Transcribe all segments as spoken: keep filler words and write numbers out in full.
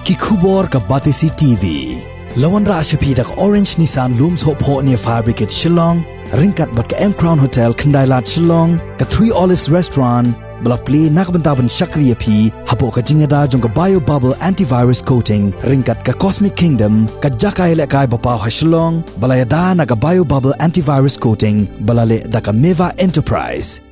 Ki khubor ka Batesi T V. La wanrah sha phi da ka Orange Nissan Lum Sohphoh near Fire Brigade Shillong, ryngkat bad ka M Crown Hotel Khyndai Lad Shillong, ka Three Olives Restaurant, ba la plie na ka bynta ban shakri ïa phi hapoh ka jingïada jong ka Bio Bubble Antivirus Coating ryngkat ka Cosmic Kingdom, ka jaka ïalehkai ba paw ha Shillong, ba la ïada na ka Bio Bubble Antivirus Coating, ba la leh da ka Meva Enterprise.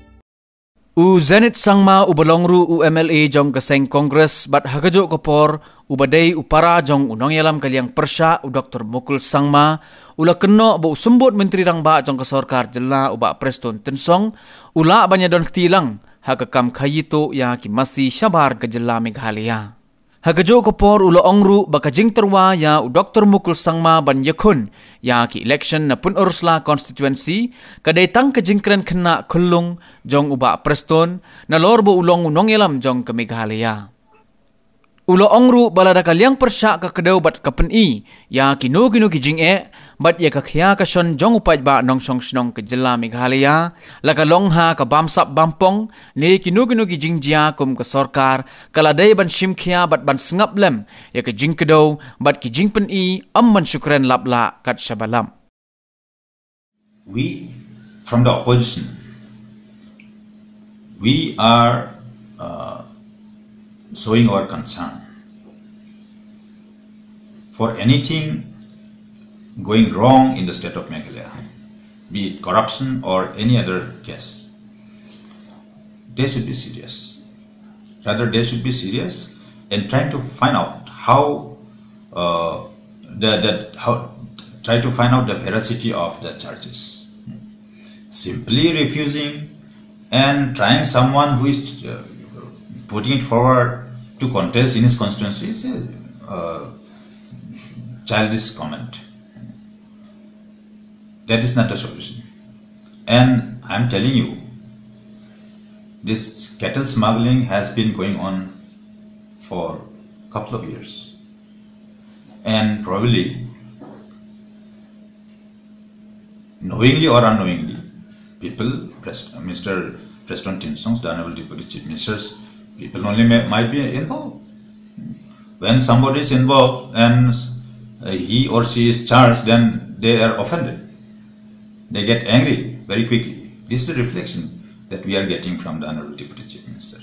U Zenith Sangma, uba long ruh u M L A jong ka seng Congress bad ha kajuh ka por uba dei u para jong u nongïalam ka liang pyrshah, u Doktor Mukul Sangma, u la kynnoh ba u Symbud Myntri Rangbah jong ka sorkar jylla, u Bah Prestone Tynsong, u lah ban ïadon kti lang ha ka kam khaii tuh ïa ki masi shabar ka jylla Meghalaya. Ha kajuh ka por u la ong ruh ba ka jingtyrwa ïa u Doktor Mukul Sangma ban ïakhun ïa ki election na Pynursla constituency ka dei tang ka jingkren khynnah khyllung jong u Bah Prestone, nalor ba u long u nongïalam jong ka Meghalaya. U la ong ruh ba lada ka liang pyrshah ka kdew bad ka pyni ïa kino kino ki jingeh bad ïa ka khia ka shon jong u paidbah nongshong shnong ka jylla Meghalaya, la ka long ha ka bamsap bampong ne kino kino ki jingjia kum ka sorkar, ka la dei ban shim khia bad ban sngap lem ïa ka jingkdew bad ki jingpyni, ym ban shu kren lap lah kat shaba lap. We, from the opposition, we are, uh, showing our concern for anything going wrong in the state of Meghalaya, be it corruption or any other case. They should be serious. Rather, they should be serious in trying to find out how, uh, the, the, how, try to find out the veracity of the charges. Simply refusing and trying someone who is, uh, putting it forward to contest in his constituency is a, uh, childish comment. That is not a solution. And I'm telling you, this cattle smuggling has been going on for a couple of years. And probably, knowingly or unknowingly, people, Prest-, Mister Prestone Tynsong, the Honorable Deputy Chief Minister's people only may, might be involved. When somebody is involved and, uh, he or she is charged, then they are offended. They get angry very quickly. This is the reflection that we are getting from the Honorable Deputy Chief Minister.